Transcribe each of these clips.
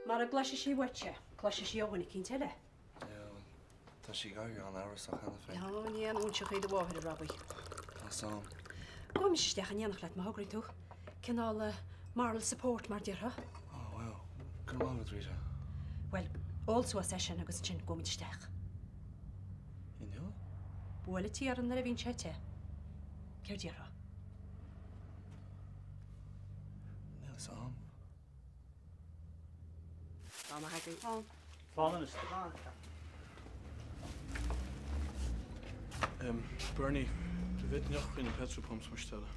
Mara gcloisfidh sí uaitse, cloisfidh sí ó dhuine eicínt eile. Yeah, bhuel, tá sí ag éirí an-amhrasach cheana féin. Ó, ní aon óinseach í do mháthair, a Robbie. Tá 'fhios a'm. Gabhfaidh mise isteach in éineacht leat má thograíonn tú. Cineál moral support mar déarfá. Oh, wow. Go raibh maith agat, Rita. Bhuel, ól suas é sin agus ansin gabhfaimid isteach. Inniu? Buail an tí orm nuair a bhíonn sé te. Céard déarfá? Níl 'fhios a'm. Tá maith agaibh. Slán. Slán anois. Em, Bernie, an bhféadfainn deoch faoi na petrol pumps mar Stella?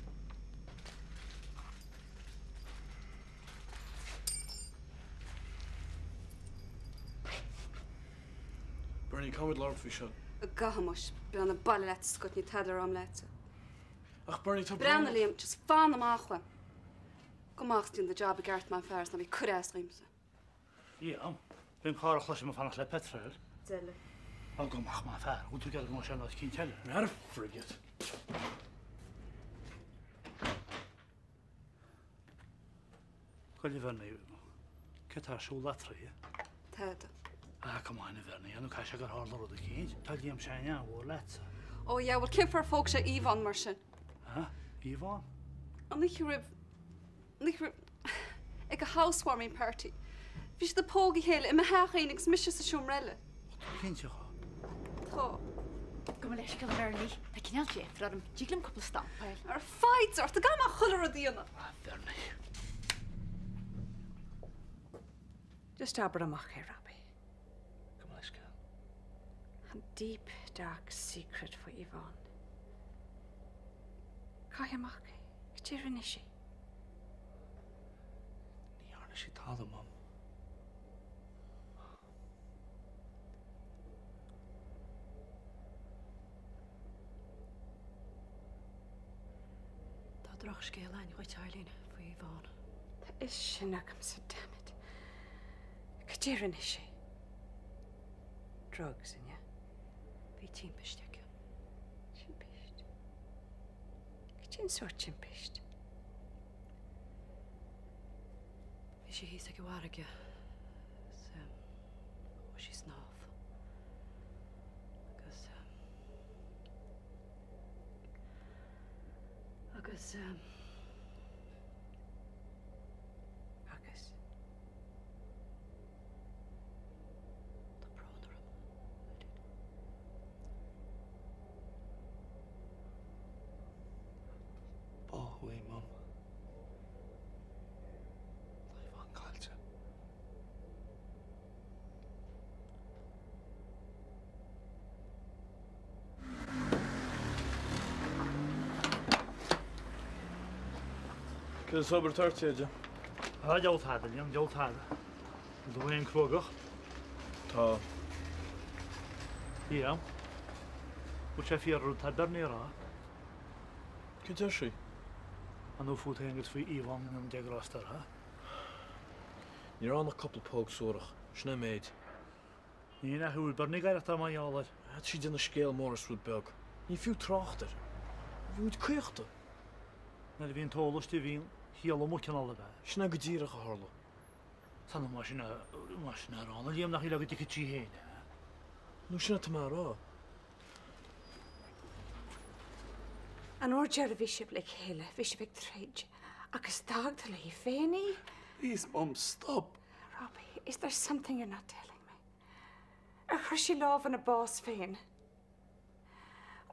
Bernie, caithfimid labhairt faoi seo. Caithfidh muis. Breathnaigh baile leat Scott, níl tada le rá a'm leatsa. Ach Bernie, tá brón. Breathnaigh Liam, just fan amach uaim. Gabh amach is déan do job i gceart mar fear is ná bí ag cur as dhomsa. Liam, B'in carr a chloisim ag fanacht le petrol. Deile. Á gabh amach mar fear, bhfuil tú ag iarraidh go mbeadh sé in áit eicínt eile? Ar frigate. Ghoil a Bhernie, céard tá ar siúl eatarthu? Tada. Ah, come on a Bhernie, nó caithfidh sé gur tharla rud eicínt. Tá Liam sé an-mhór leatsa. Ó yeah, bhuel cén fáth ar phóg sé Yvonne mar sin? Ah, Yvonne? An oíche roimh, an oíche roimh, ag a housewarming party, bhí siad ag pógadh a chéile i mo theach féin agus mise sa seomra eile. Tá tú cinnte dhe? Tá. Gabh mo leithscéal a Bhernie, tá cineál deifre orm. Dtig liom cúpla stampa a fháil. Ar foighid ort, gan ach chuile rud a dhéanamh. Ah, Bhernie. Just abair amach é, Robbie. Gabh mo leithscéal. An deep dark secret faoi Yvonne. Caith amach é. Cad é a rinne sí? Ní dhearna sí tada, Mom. Tá drochscéal againn dhuit, Eileen, faoi Yvonne. Tá fhios sin agamsa, damn it. Cad é a rinne sí? Drugs, an ea? Bhí timpiste aici. Timpiste? Cad é an sórt timpiste? Bhí sí thíos ag an bhfarraige agus chuaigh sí ag snámh agus agus agus Tá brón orm, Eileen. Báthadh í, Mom. Tá Yvonne caillte. Cad é an obair atá ort, a Dheaide? Á, diabhal tada, Liam, diabhal tada. Bhfuil tú féin cruógach? Tá. Liam, bhfuil sé fíor an rud atá Bernie a rá? Cad deir sí? Ar ndóigh fút féin agus faoi Yvonne go mbíonn grásta orthu. Ní raibh ann ach cúpla póg suarach. Sin é an méid. Ní hin ach bhfuil Bernie ag aireachtáil mar gheall air. Tá sí ag déanamh scéal mór as rud beag. Ní fiú trácht air. Bhí muid caochta. Nuair a bhí an t-ól istigh bhí an chiall amuigh cineál ab ea? Sin é go díreach a tharla. San mar sin a mar sin a rá a Liam nach shílfeá go dtuigfeadh sí féin é. Nó sin atá mé a rá. An uair deiridh a bhí sibh le chéile, bhí sibh ag troid agus d'fhág tú léi féin í. Please, Mum, stop! Robbie, is there something you're not telling me? Ar chuir sí lámh ina bás féin?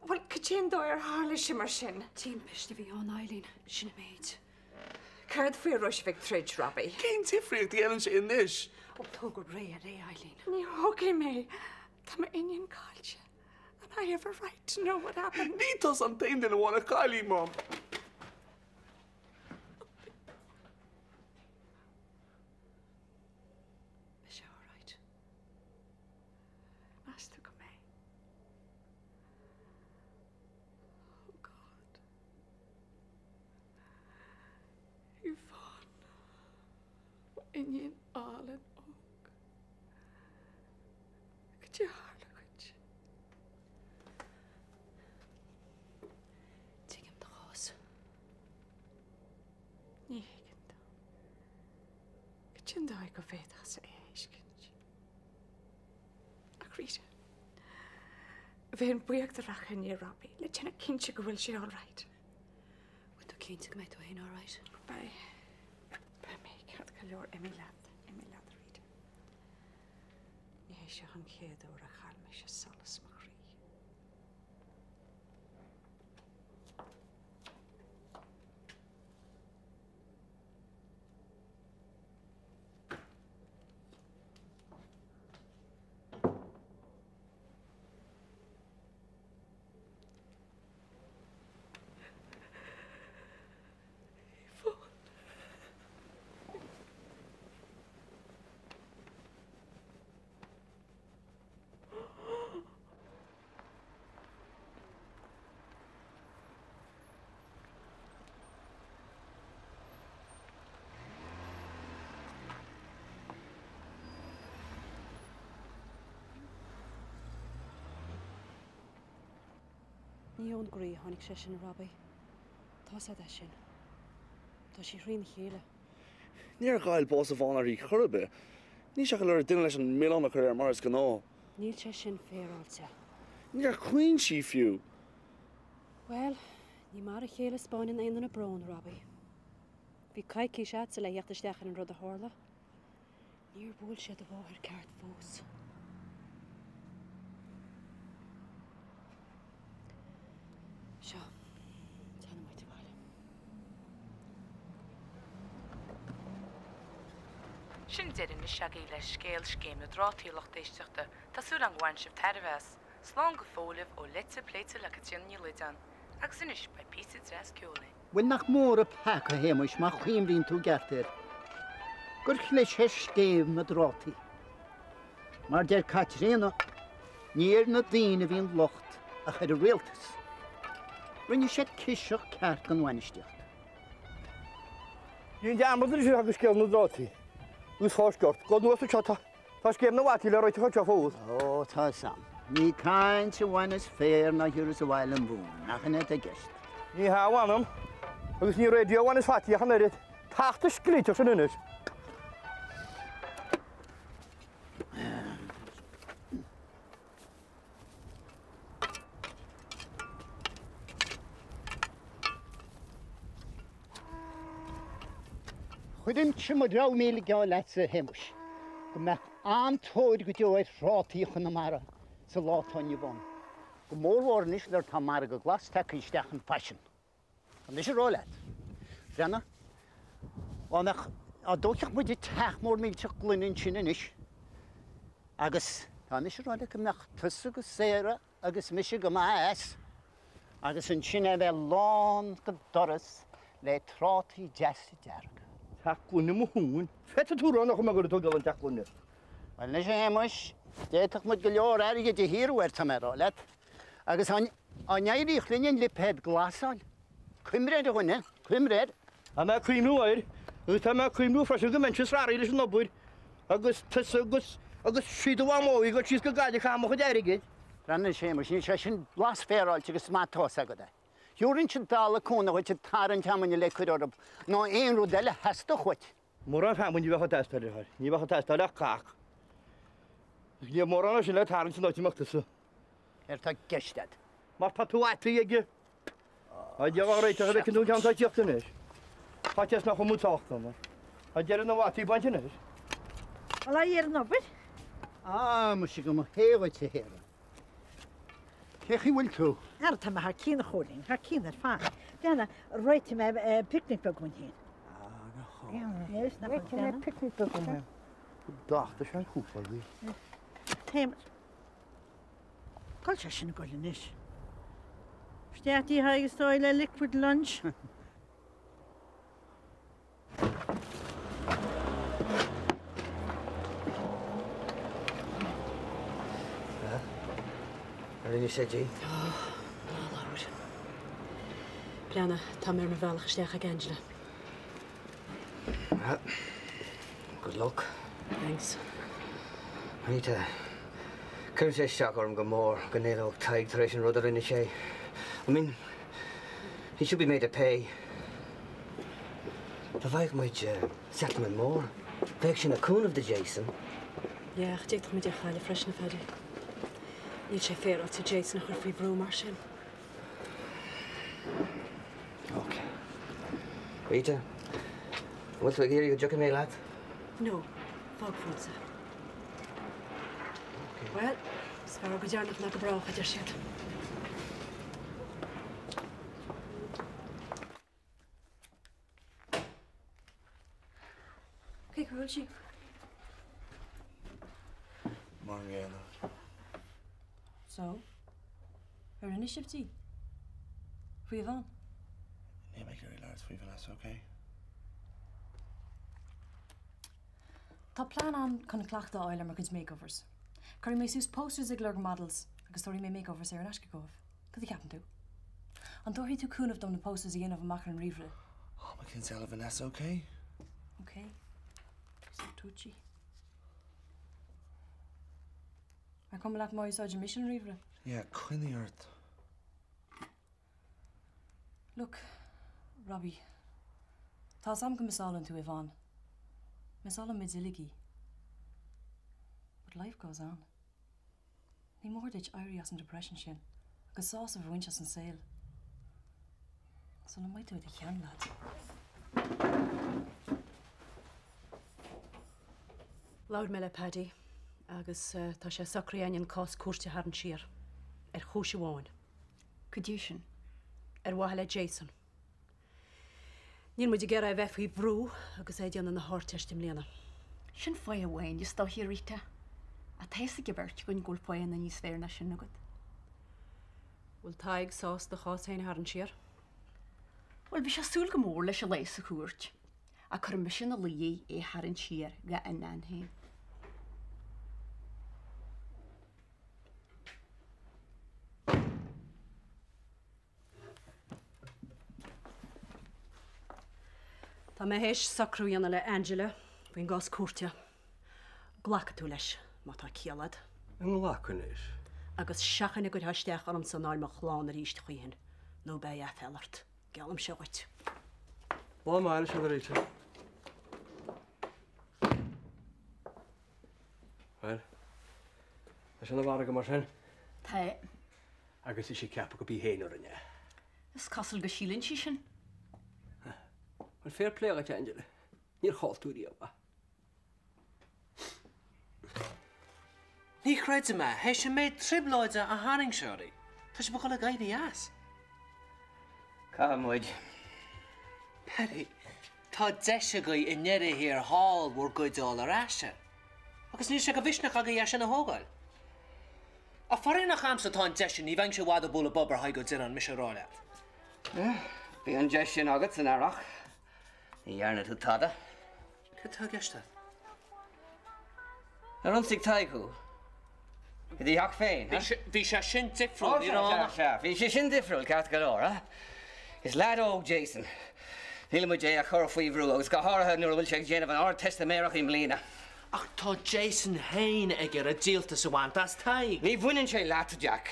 Bhuel, cad é an dóigh ar tharla sé mar sin? Timpiste a bhí ann, Eileen, sin an méid. Céard faoi a raibh sibh ag troid, Robbie? Cén difríocht a dhéanann sé anois? Ó, tóg go réidh é, Eileen. Ní thógfaidh mé. Tá m'iníon caillte. And I have a right to know what happened. Ní tusa an t-aon duine amháin a chaill í, Mom. Beidh sé all right. Meas tú go mbeidh? Oh God. Yvonne. M'iníon álainn óg. Cad é a tharla dhuit? Tuigim do chás. Ní thuigeann tú. Cad é Cén dóigh go bhféadfása é a thuiscint? Ach Rita, bheinn buíoch dá rachfá i ndiaidh Robbie le déanamh cinnte go bhfuil sé all right. Bhfuil tú cinnte go mbeidh tú féin all right? Beidh. Beidh mé ceart go leor. Imigh leat. Imigh leat, a Rita. Ní hé seo an chéad uair a chaill mise solas mo chroí. Ní ón gcroí a tháinig sé sin, a Robbie. Tá's agat é sin. Tá sí thrína chéile. Níor ghoill bás Yvonne uirthi chor ar bith. Níl sé ach ag lorg duine leis an milleán a chur air mar is gnáth. Níl sé sin féaráilte. Níor chaoin sí fiú. Bhuel, ní mar a chéile a 'spáineann aon duine brón, a Robbie. Bhí coicís a'dsa le theacht isteach ar an rud a tharla. Níor bhuail sé do mháthair ceart fós. Seo, teannfaidh muid abhaile. Sin deireadh anois agaibh le scéal Scéim na dTrátaí, a lucht éisteachta. Tá súil agam go bhain sibh tairbhe as. Slán go fóill libh ó Leite Pléite le Caitríona Ní Loideáin. Agus anois, beidh píosa deas ceoil againn. Bhuel, nach mór an peaca, a Shéamuis, má chuimríonn tú i gceart air, gur chlis ar scéim na dtrátaí. Mar deir Caitríona, ní ar na daoine a bhí an locht ach ar an rialtas. Rinne siad ciseach ceart den bhainistíocht. Déan dearmad anois ar scéal na dtrátaí agus fáisc ort. Gabh anuas anseo, tá. Tá scéim na bhfataí le réiteach anseo fós. Ó, tá 'fhios a'm. Ní caint a bhaineas féar ná thiúrfas abhaile an mhóin, nach in é atá i gceist? Ní hea, a mh'anam. Agus ní raidió a bhaineas fataí ach an oiread. Tacht a scríteach sin anois. Cuirimse mo dhreabhadh míle geall leatsa, a Shéamuis, go mbeadh an-tóir go deo ar thrátaí Chonamara sa lá atá inniu ann, go mórmhór anois nuair atá an margadh glas tagtha isteach chun faisin. Tá mise ag rá leat. Breathnaigh, dá mbeadh, dá dtógfadh muide teach mór millteach gloine ansin anois agus tá mise ag rá leat go mbeadh tusa agus Sarah agus mise go maith as agus ansin é a bheith lán go doras le trátaí deasa dearga. Teach gloine mo thóin. Féadfaidh tú a rá nach mbeadh ar an tógáil an teach gloine. Bhuel anois a Shéamuis, d'fhéadfadh muid go leor airgid a shaothrú air, tá mé ag rá leat. Agus dá n-éiríodh linn an lipéad glas a fháil? Cuimhnigh air, a dhuine, cuimhnigh air. Tá mé ag cuimhniú air, agus tá mé ag cuimhniú freisin go mbeinnse sraith leis an obair, agus tusa agus, agus sí do mhamó ag dul síos go Gaillimh ag caitheamh mo chuid airgid. Breathnaigh, a Shéamuis, níl sé sin blas féaráilte agus is maith atá 'fhios agat é. Thiúrfainnse dalladh cúnamh dhuit ag tarraingt fheamainne le cur orthu, nó aon rud eile a theastódh uait. Mórán feamainne a bheadh ag teastáil, a dheartháir. Ní bheadh ag teastáil ach cac. Agus níl mórán sin le tarraingt san áit a mbeadh tusa. Céard tá i gceist agat? Mar tá tú ata aige. Tá Dia á réiteach a bhfeiceann tú an ceann atá ag tíocht anois. Faitíos nach bhfuil muid sách dona. Tá deireadh na bhfataí bainte anois. Bhfuil aghaidh ar an obair? Á, muise go mba hé dhuit, a Shéara. Cé chaoi bhfuil tú? Ara tá mé thar cionn a Chóilín, thar cionn ar fad. Breathnaigh, réitigh mé picnic beag dhúinn féin. Réitigh mé picnic beag dhúinn féin. D'achtaigh sé an cúpla di. Shéamus. Cá bhfuil sé sin ag goil anois? Isteach dtí Tadhg is dóigh le liquid lunch. Ar inis sé di? Ó, ná labhair. Breathnaigh, tá mé ar mo bhealach isteach ag Angela. Well, good luck. Thanks. Rita, cuireann sé isteach orm go mór go n-éalódh Tadhg tar éis an rud a rinne sé. I mean, he should be made to pay. Dá bhfaigheadh muid settlement mór. Bheadh sé ina chúnamh do Jason. Yeah, ach d'fhéadfadh muid é a chailleadh freisin, a Phaddy. Níl sé féaráilte Jason a chur faoi bhrú mar sin. Ok. Rita, an bhfuil tú ag iarraidh go dtiocfaidh mé leat? No, fág fúmsa. Bhuel, is fearr go deireanach ná go brách, a deir siad. Cé go bhfuil sí? Mar an gcéanna. So? Ar inis sibh di? Faoi Yvonne? Níl mé ag iarraidh labhairt faoi Vanessa, ok? Tá plean agam chun cleachtadh a fháil ar mo chuid makeovers. Cuirfidh mé suas posters ag lorg models agus tabharfaidh mé makeovers saor in aisce dóibh. Cad a cheapann tú? An dtabharfaidh tú cúnamh dom na posters a dhéanamh amach ar an ríomhaire? Am eicínt eile Vanessa, ok? Ok. Tucci. Ar cuma leat má úsáideann mise an ríomhaire? Yeah, coinnigh ort. Look, Robbie, tá 'fhios a'm go missálann tú Yvonne. Missálann muid uilig í. But life goes on. Ní mór duit éirí as an depression sin agus sásamh a bhaint as an saol. Sula mbeidh tú i do sheanleaid. Labhair mé le Paddy agus tá sé socraithe againn an cás cúirte a tharraingt siar. Ar chúis amháin. Cad é sin? Ar mhaithe le Jason. Níl muid ag iarraidh é a bheith faoi bhrú agus é ag déanamh na hArdteiste i mbliana. Sin fáth amháin is dóichí, a Rita. Ach tá fhios ag an bheirt againn go bhfuil fáthanna níos fearr ná sin agat. Bhfuil Tadhg sásta a chás féin a tharraingt siar? Bhuel, bhí sé ag súil go mór leis an lá sa chúirt. Ach cuirfidh mise ina luí é é a tharraingt siar dá inneán féin. Tá mé théis socrú a dhéanamh le Angela faoin gcás cúirte. Glacfaidh tú leis, má tá ciall agat. An nglacfainn leis? Agus seachain a gcuirfeá isteach ormsa ná ar mo chlann arís a choíchin, nó beidh aiféala ort. Geallaimse dhuit. Lá maith leis, a Rita. Bhuel, tá sé ina mhargadh mar sin. Tá. Agus is í ag ceapadh gurb í féin a rinne é. Is cosúil go síleann sí sin. Bhuel, fair play dhuit, Angela. Níor chaill tú riamh é. Ní chreidim é, théis an méid trioblóide a tharraing sé oraibh, tá sibh ag dul ag éirí as. Caithfidh muid. Paddy, tá deis agaibh i ndeireadh thiar thall bhur gcuid a fháil ar ais. Agus níl sé de mhisneach agaibh é sin a thógáil. Ach faraor nach a'msa atá an deis sin, ní bheinnse i bhfad ag bualadh bob ar Thadhg Ó Direáin, mise a rá leat. Bhí an deis sin agat san earrach. Ní dhearna tú tada. Cad tá i gceist agat? Ar ionsaigh Tadhg thú? I do theach féin, ha? Bhí sé sin difriúil, ní raibh ann ach. Ó, sea, sea, sea. Bhí sé sin difriúil, ceart go leor, ha? Is leaid óg Jason. Níl muid é a chur faoi bhrú, agus go háirithe nuair a bhfuil sé ag déanamh an Ardteistiméireacht i mbliana. Ach tá Jason féin ag iarraidh díoltas a bhaint as Tadhg. Ní bhaineann sé leat, Jack.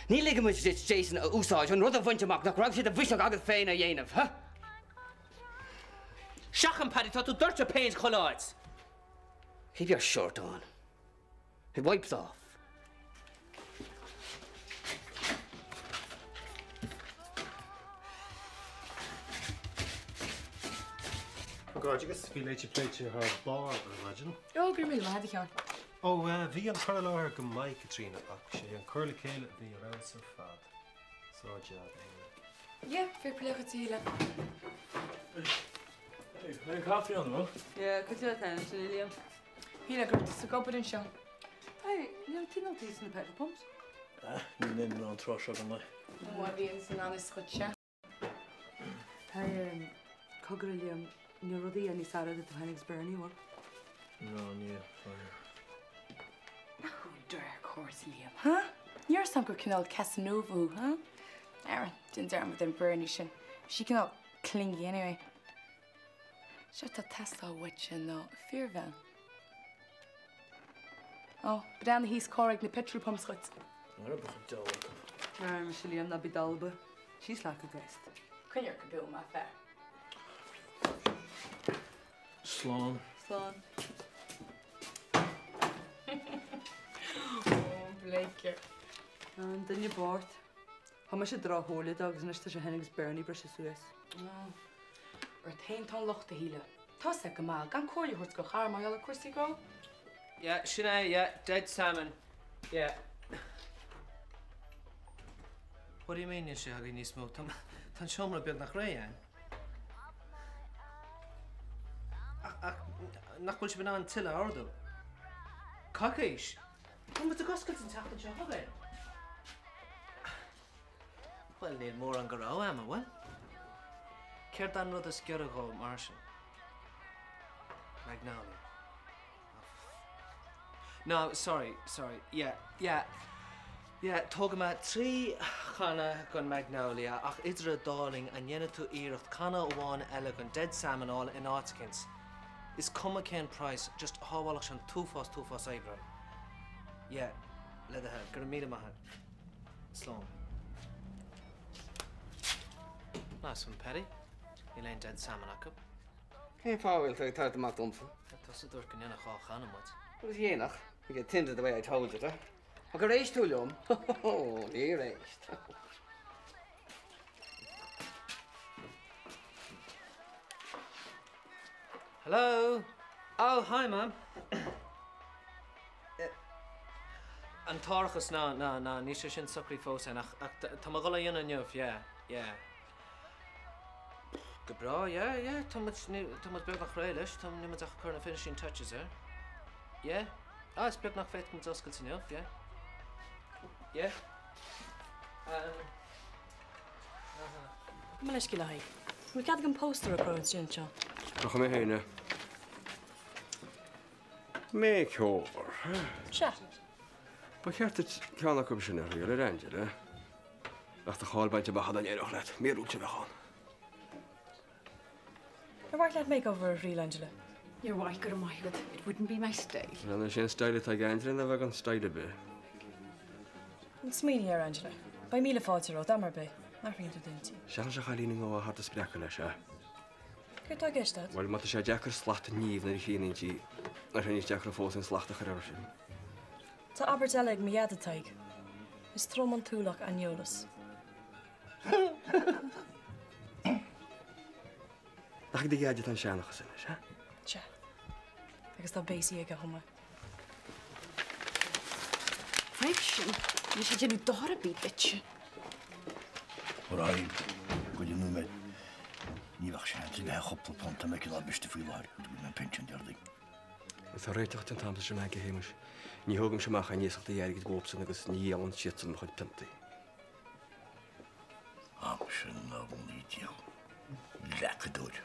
Ní ligfidh muid duit Jason a úsáid chun rud a bhaint amach nach raibh sé de mhisneach agat féin a dhéanamh, ha? Seachain, Paddy, tá tú ag doirteadh péint chuile áit. Keep your shirt on. It wipes off. Comhghairdeas, bhí Léite Pléite thar barr ar maidin. Ó, go raibh míle maith agat, a Sheáin. Ó, bhí an cur i láthair go maith, Caitríona, ach sé an cur le chéile a bhí ar fheabhas ar fad. Sár-jab, a Shíle. Yeah, fair play dhuit, a Shíle. Hey, an caife ann, an bhfuil? Yeah, cad é atá ansin, a Liam? Shíl go raibh tusa ag obair anseo. Hey, níl tú nó thíos sna petrol pumps? Ah, ní bhíonn mé an tráth seo den lae. Má bhíonn san anas dhuit-se. Hey, cogar a Liam, níl rudaí níos fearr idir tú féin agus Bernie, an bhfuil? No, níl, faraor. Nach bhfuil dark horse, Liam, huh? Ní raibh 'fhios a'm gur cineál Casanova thú, huh? Ara, déan dearmad ar an Bernie sin. Bhí sí cineál clingy anyway. Séard atá ag teastáil uaitse ná fíorbhean. Ó, breathnaigh thíos carr ag na petrol pumps dhuit. Ara, ba chuid deabhal acu. Ara, mise Liam, ná bí dalba. She's like a ghost. Coinnigh ort go beo, mar fear. Slán. Slán. Pleidhce. An duine bocht. Thug mise droch-chomhairle dó agus anois tá sé féin agus Bernie ag briseadh suas. Ort féin tá an locht, a Shíle. Tá 's agat go maith gan comhairle a thabhairt do chara mar gheall ar cúrsaí grá. Yeah, sin é, yeah, dead salmon, yeah. What do you mean níl sé agaibh níos mó? Tá an seomra beagnach réidh againn. Ach nach bhfuil sibh in ann tuilleadh a ordú? Coicís? Tá muid ag oscailt an tseachtain seo chugainn. Bhuel, níl mórán de rogha agam, an bhfuil? Céard an rud is giorra dhó mar sin? Magnolia. No, sorry, sorry, yeah, yeah, yeah, tógfaidh mé 3 channa den Magnolia ach idir an dá linn an ndéanfaidh tú iarracht canna amháin eile den Dead Salmon a fháil in áit eicínt? Is cuma cén praghas, just shábhálfadh sé an t-uafás, t-uafás oibre. Yeah, le do thoil. Go raibh míle maith agat. Slán. Nice one, Paddy. Níl aon Dead Salmon acu. Cén fáth a bhfuil tú ag tabhairt amach domsa? Tusa a dúirt go ndéanfadh dhá channa muid. Agus dhéanfadh. You get tinted the way I told you to. Ach ar éist tú liom? Ho, níor éist. Hello? Oh, hi, Mam. An t-árachas, no, no, no, níl sé sin socraithe fós againn, ach, ach tá mé ag dul á dhéanamh inniu, yeah, yeah. Go breá, yeah, yeah, tá muid, tá muid beagnach réidh leis, tá, níl muid ach ag cur na finishing touches air. Yeah, ah, is beagnach féadfaidh muid oscailt inniu, yeah. Yeah. Um, aha. Mo leithscéal a Thaidhg. An bhfuil cead agam póstaer a chur ansin anseo? Rachaidh mé féin é. Makeover. Sea. Ba cheart duit ceann acu sin a thriail ar Angela. Bheadh do cháil bainte amach dá n-éireodh leat. Míorúilt a bheadh ann. Ar mhaith leat makeover a thriail, Angela? Níor mhaith, go raibh maith agat. It wouldn't be my style. Bhuel, is é an style atá ag Angela ná bheith gan style ar bith. Smaoinigh air, Angela. Beidh míle fáilte romhat, am ar bith. Athraíonn tú d'intinn. Seachas a chailín i ngabhadh thart a spreacadh leis, ea? Céard tá i gceist agat? Bhuel, má tá sé deacair slat a ní nuair a chríochnaíonn sí, nach sé níos deacra fós an slacht a chur uirthi sin. Tá abairt eile ag mo dheaide, Tadhg. Is trom an t-ualach aineolas. Nach ag do dheaide atá an seanchas anois, ea? Sea. Agus tá béasaí aige chomh maith. Fág sin, níl sé ag déanamh dochar ar bith duitse. Ar aghaidh, go dtí nóiméad, ní bheadh seans ar bith ar chúpla punt a mbeidh lá briste faoi láthair go dtí an pinsean Déardaoin. Tá réiteach déanta agamsa sin aici, a Shéamais. Ní thógaimse amach aon iasachtaí airgid dhóibhsean agus ní dhíolann siadsan mo chuid piontaí. Aimsir na 19 leacadóir.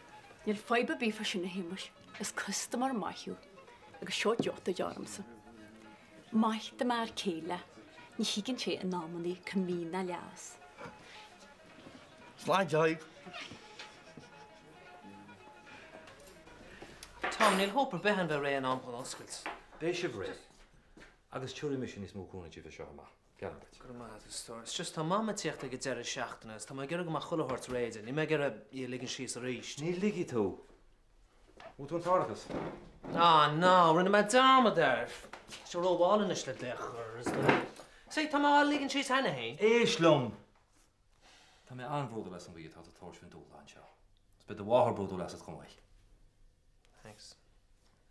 Níl fadhb ar bith fá sin a Shéamais, is custaiméir maith thú agus seo giota ormsa. Maith do m'fhear céile, ní thuigeann sé in amannaí chomh mín ná leas. Sláinte, a Thaidhg. Tom, níl hope ar bith ann bheith réidh in am chun oscailt. Beidh sibh réidh. Agus tabharfaidh mise níos mó cúnamh daoibh as seo amach. Geallaim duit. Go raibh maith agat, a stór. It's just tá Mam ag tíocht ag an deireadh seachtaine agus tá mé ag iarraidh go mbeadh chuile shórt réidh di. Níl mé ag iarraidh í a ligean síos arís. Ní ligfidh tú. Bhfuair tú an t-árachas? Ah no, rinne mé dearmad air. Tá sé rómhall anois le glaoch a chur air. See, tá mé á ligean síos cheana féin. Éist liom! Tá mé an-bhródúil as an gcaoi atá tú ag tabhairt faoin dúshlán seo. Agus beidh do mháthair bródúil asat chomh maith. Thanks.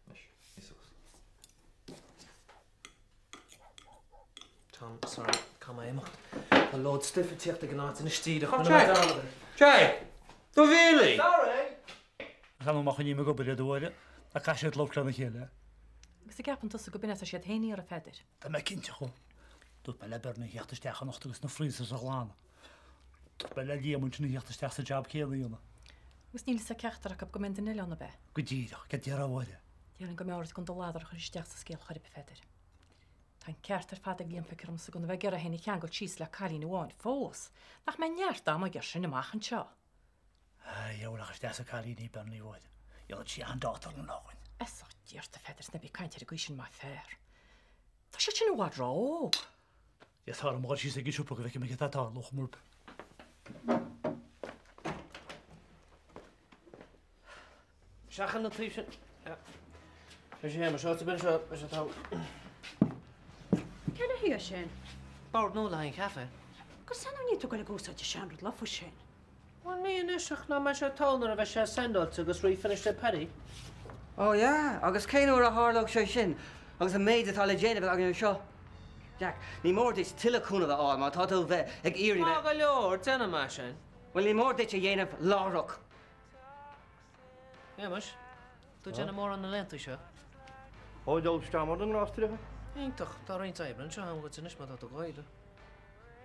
Anois, nigh suas. Tom, sorry, caithfidh mé imeacht. Tá load stuif ag tíocht ag an áit anois díreach. Rinne mé Jack! dearmad air. Jack! Do bhéilí! Sorry! Tá mé chun ag obair a Mháire, ach caithfidh siad labhairt lena chéile. Agus an gceapann tusa go b'in é atá siad féin a iarraidh, a Pheadair? Tá mé cinnte dhó. Dúirt mé le Bernie a theacht isteach anocht agus na freezers a ghlanadh. Dúirt mé le Liam ansin a theacht isteach sa jab céanna a dhéanamh. Agus níl fhios ag ceachtar acu go mbeidh an duine eile ann, ab ea? Go díreach, céard déarfá a Mháire? Déarfainn go mb'fhearr duit gan do ladar a chur isteach sa scéal chor ar bith, a Pheadair. Tá an ceart ar fad ag Liam Picker ormsa gan a bheith ag iarraidh é féin a cheangal síos le cailín amháin fós. Nach mbeidh neart ama aige sin amach anseo? Dheabhail ach is deas an cailín í Bernie a Mháire. Dhéanfadh sí an-daughter in law dhúinn. Is ó d'iarrta, a Pheadair, 's ná bí ag caint ar an gcaoi sin mar fear. Tá siad sin i bhfad ró-óg. Is tá orm a dhul síos ag an siopa go bhfeicfidh mé céard atá ag tarlú chomh maith. Seachain an taobh sin. Is é, mar seo, b'in seo, b'in seo tá. Cé le hé sin? Bord nua le haghaidh an chaife. Agus ar ndóigh níl tú ag goil ag úsáid an seanrud lofa sin. Bhuel ní anois ach nach mbeidh sé togha nuair a bheidh sé sandáilte agus refinished ag Paddy. Oh yeah, agus cén uair a tharlódh sé sin agus an méid atá le déanamh againn anseo? Jack, ní mór duit tuilleadh cúnamh a fháil má tá tú a bheith ag iarraidh Maith go leor, déanfaidh mé sin. Bhuel, ní mór duit a dhéanamh láithreach. Shéamais, tú ag déanamh mórán na laethanta seo. Ó, dul isteach mar don ngrástaire. Iontach, tá roinnt oibre anseo agam dhuit anois má tá tú ag goil.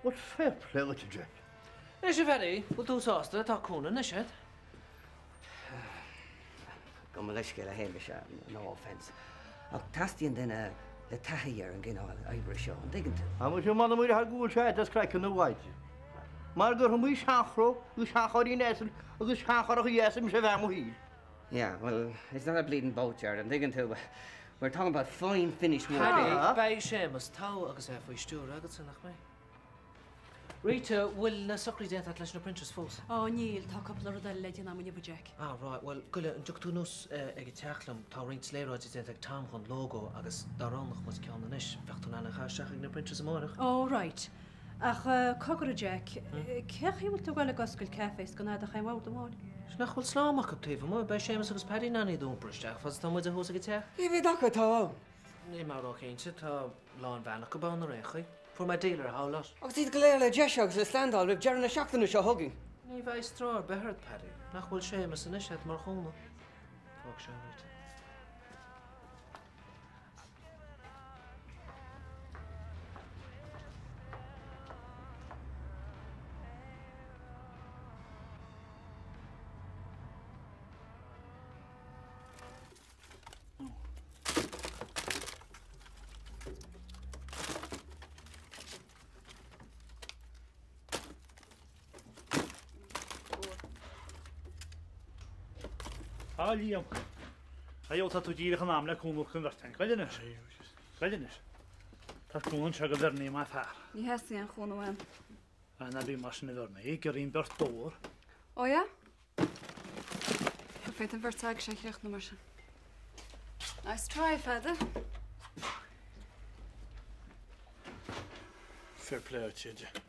Bhuel, fair play duit, a Jack. Anois, a Phaddy, bhfuil tú sásta? Tá cúnamh anois agat. Gabh mo leithscéal a Shéamais, no offence, ach teastaíonn duine le taithí ar an gcineál oibre seo, an dtuigeann tú? Tá muid chomh maith le muir go bhfuil sé agat as craiceann na bhfaide. Mar gur iomaí seanchró agus seanchairrín asail agus seancharrachaí dheasa mise a bhean mo shaoil. Yeah, well, it's not a bleeding boatyard, an dtuigeann tú? We're talking about fine finished work. Paddy, beidh Séamus togha agus é faoi stiúir agatsa, nach mbeidh? Rita, bhfuil na socruithe déanta agat leis na printers fós? Ó, níl, tá cúpla rud eile le déanamh agam inniu, a Jack. Ah, right, bhuel, goile, an dtiocfaidh tú anuas ag an teach liom? Tá roinnt léaráidí déanta ag Tom dhon logo agus dá roghnódh muid ceann anois, bheadh tú in ann é a chaitheamh isteach ag na printers amárach. Ó, right. Ach cogar, a Jack, cén chaoi a bhfuil tú ag goil ag oscailt caife is gan fhad ach aon bhord amháin? Is nach bhfuil slám acu taobh amuigh, beidh Séamus agus Paddy in ann iad a iompar isteach fad is atá muide thuas ag an teach. Cé mhéad acu atá ann? Níl mé róchinnte, tá lánveain acu ann ar aon chaoi. Fuair mé deal ar a whole lot. Agus iad go léir le deisiú agus le standáil roimh deireadh na seachtaine seo chugainn. Ní bheidh stró ar bith ort, Paddy. Nach bhfuil Séamus anois agat mar chúnamh? Fág seo, Rita. A Liam. Ayo, tá tú díreach in am le cúnamh chun bheirt Goil anois. Goil anois. Tá cúnamh anseo do Bhernie maith fear. Ní theastaíonn aon chúnamh uaim. Ná bí mar sin a Bhernie, giorraím beirt d'ór. Ó yeah? Tá féad an bheirt agaibhse a chríochnú mar sin. Nice try, fada. Fair play duit, a.